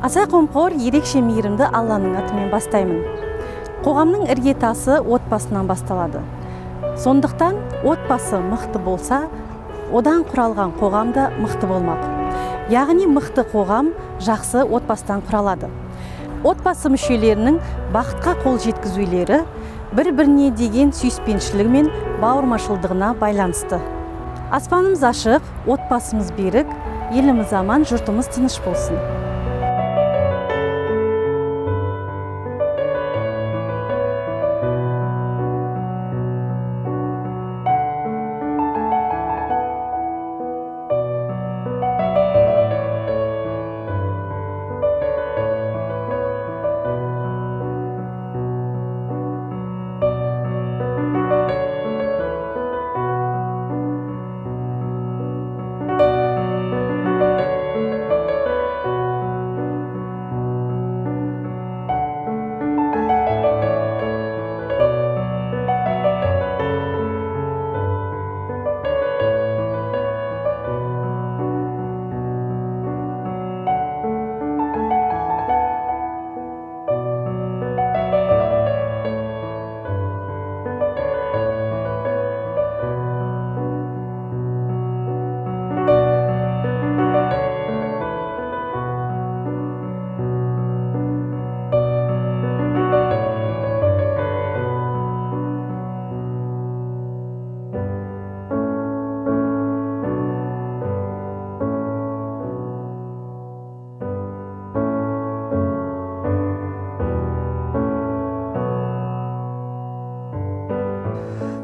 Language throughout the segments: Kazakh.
Аса қамқор, ерекше мейірімді Алланың атымен бастаймын. Қоғамның іргетасы отбасынан басталады. Сондықтан отбасы мықты болса, одан құралған қоғам да мықты болмақ. Яғни мықты қоғам жақсы отбасыдан құралады. Отбасы мүшелерінің бақытқа қол жеткізулері бір-біріне деген сүйіспеншілігі мен бауырмашылдығына байланысты. Аспанымыз ашық, отбасымыз берік, еліміз аман, жұртымыз тыныш болсын.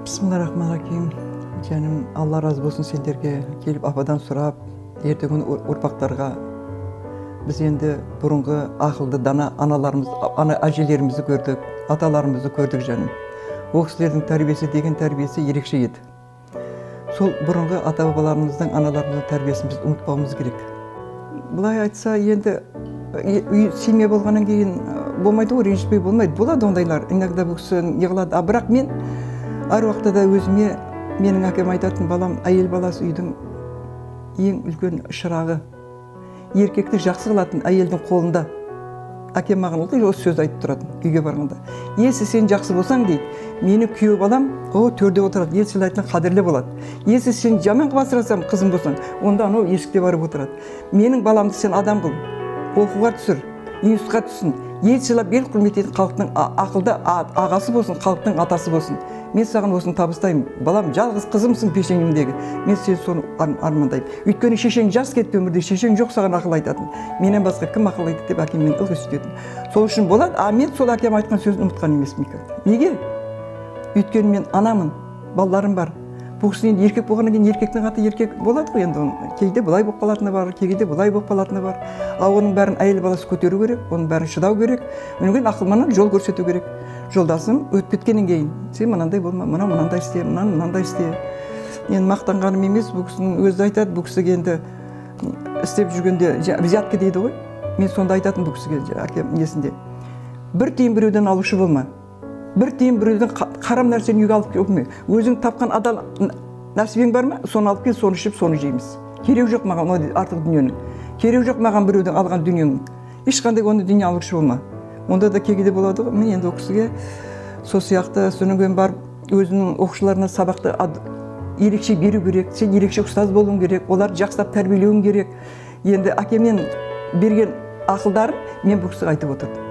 Бисмиллахиррахманиррахим. Жаным, Алла разы болсын сендерге келіп ападан сұрап, ертеңгі ұрпақтарға. Біз енді бұрынғы ақылды дана аналарымыз, ана әжелерімізді көрдік, аталарымызды көрдік жаным. Ол кісілердің тәрбиесі деген тәрбиесі ерекше еді. Сол бұрынғы ата-бабаларымыздың, аналарымыздың тәрбиесін біз ұмытпауымыз керек. Былай айтса, енді үй семья болғаннан кейін болмайды ғой, ренжіспей болмайды. Болады ондайлар, иногда бұл кісі не қылады. А бірақ мен әр уақытта да өзіме, менің әкем айтатын, балам, әйел баласы үйдің ең үлкен шырағы. Еркекті жақсы қылатын әйелдің қолында. Әкем маған ылғи осы сөзді айтып тұратын үйге барғанда. Если сен жақсы болсаң дейді, мені күйеу балам, о, төрде отырады, ел сыйлайтын қадірлі болады. Если сен жаман қылып асырасаң, қызым болсаң, онда анау есікте барып отырады. Менің баламды сен адам қыл, оқуға түсір, институтқа түссін, ел сыйлап, ел құрметтейтін халықтың ақылды ағасы болсын, халықтың атасы болсын. Мен саған осыны табыстаймын, балам, жалғыз қызымсың пешенемдегі. Мен сені соны армандаймын. Өйткені шешең жас кетті өмірде, шешең жоқ саған ақыл айтатын. Менен басқа кім ақыл айтады деп әкем мені ылғи сөйтетін. Сол үшін болады, а мен сол әкем айтқан сөзін ұмытқан емеспін никогда. Неге? Өйткені мен анамын, балаларым бар. Бұл кісі енді еркек болғаннан кейін еркектің аты еркек болады ғой енді оның. Кейде былай болып қалатыны бар, кейде былай болып қалатыны бар. Ал оның бәрін әйел баласы көтеру керек, оның бәрін шыдау керек. Одан кейін ақылменен жол көрсету керек. Жолдасым өтіп кеткеннен кейін сен мынандай болма, мынау мынандай істе, мынаны мынандай істе. Мен мақтанғаным емес, бұл кісінің өзі айтады, бұл кісіге енді істеп жүргенде взятка дейді ғой. Мен сонда айтатын бұл кісіге, әкем несінде. Бір тиын біреуден алушы болма. Бір тиын біреуден харам нәрсені үйге алып келме. Өзің тапқан адал нәсібең бар ма? Соны алып кел, соны ішіп, соны жейміз. Керегі жоқ маған ол артық дүниенің. Керегі жоқ маған біреудің алған дүниенің. Ешқандай оны дүние алушы болма. Онда да кейде болады ғой. Мен енді ол кісіге сол сияқты содан кейін барып өзінің оқушыларына сабақты ерекше беру керек, сен ерекше ұстаз болуың керек, оларды жақсылап тәрбиелеуің керек. Енді әкемнен берген ақылдарын мен бұл кісіге айтып отырдым.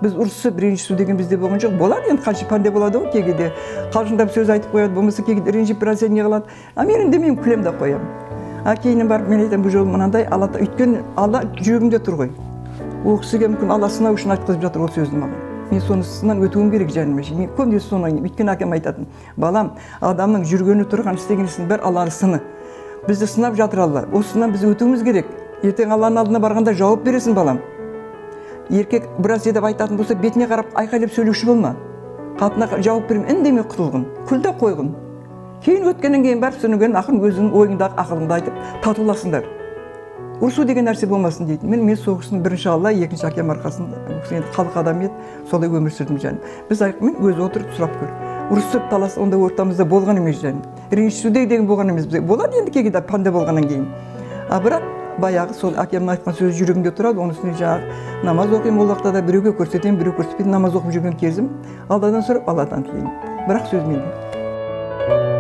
Біз ұрысып, ренжісу деген бізде болған жоқ. Болады енді, қанша пенде болады ғой, кейде қалжыңдап сөз айтып қояды, болмаса кейде ренжіп бір нәрсе не қылады. А мен үндемеймін, күлемін де қоямын. А кейіннен барып мен айтамын, бұл жолы мынандай, Алла өйткені Алла жүрегімде тұр ғой. Ол кісіге мүмкін Алла сынау үшін айтқызып жатыр ол сөзді маған. Мен соны сыннан өтуім керек жаным. Мен көбінесе соны ойлаймын. Өйткені әкем айтатын, балам, адамның жүргені, тұрған, істеген ісінің бәрі Алланың сыны. Бізді сынап жатыр Алла. Осы сыннан біз өтуіміз керек. Ертең Алланың алдына барғанда жауап бересің, балам. Еркек біраз деп айтатын болса, бетіне қарап айқайлап сөйлеуші болма. Қатына жауап берме, үндемей құтылғын, күл де қойғын. Кейін өткеннен кейін барып содан кейін ақырын өзіңнің ойыңдағы ақылыңды айтып татуласыңдар. Ұрысу деген нәрсе болмасын дейді. Мен сол кісінің бірінші Алла, екінші әкем арқасында, бұл кісі енді халық адам еді, солай өмір сүрдім жаным. Біз мен өзі отырып сұрап көр. Ұрысып талас онда ортамызда болған емес жаным. Ренжісу де деген болған емес. Болады енді кейде пенде болғаннан кейін. А бірақ Баяғы сол әкемнің айтқан сөзі жүрегімде тұрады. Оның үстіне жаңағы намаз оқимын. Ол уақытта да біреуге көрсетемін, біреу көрсетпейді, намаз оқып жүрген кезім. Алладан сұрап, Алладан тілеймін, бірақ сөз менде.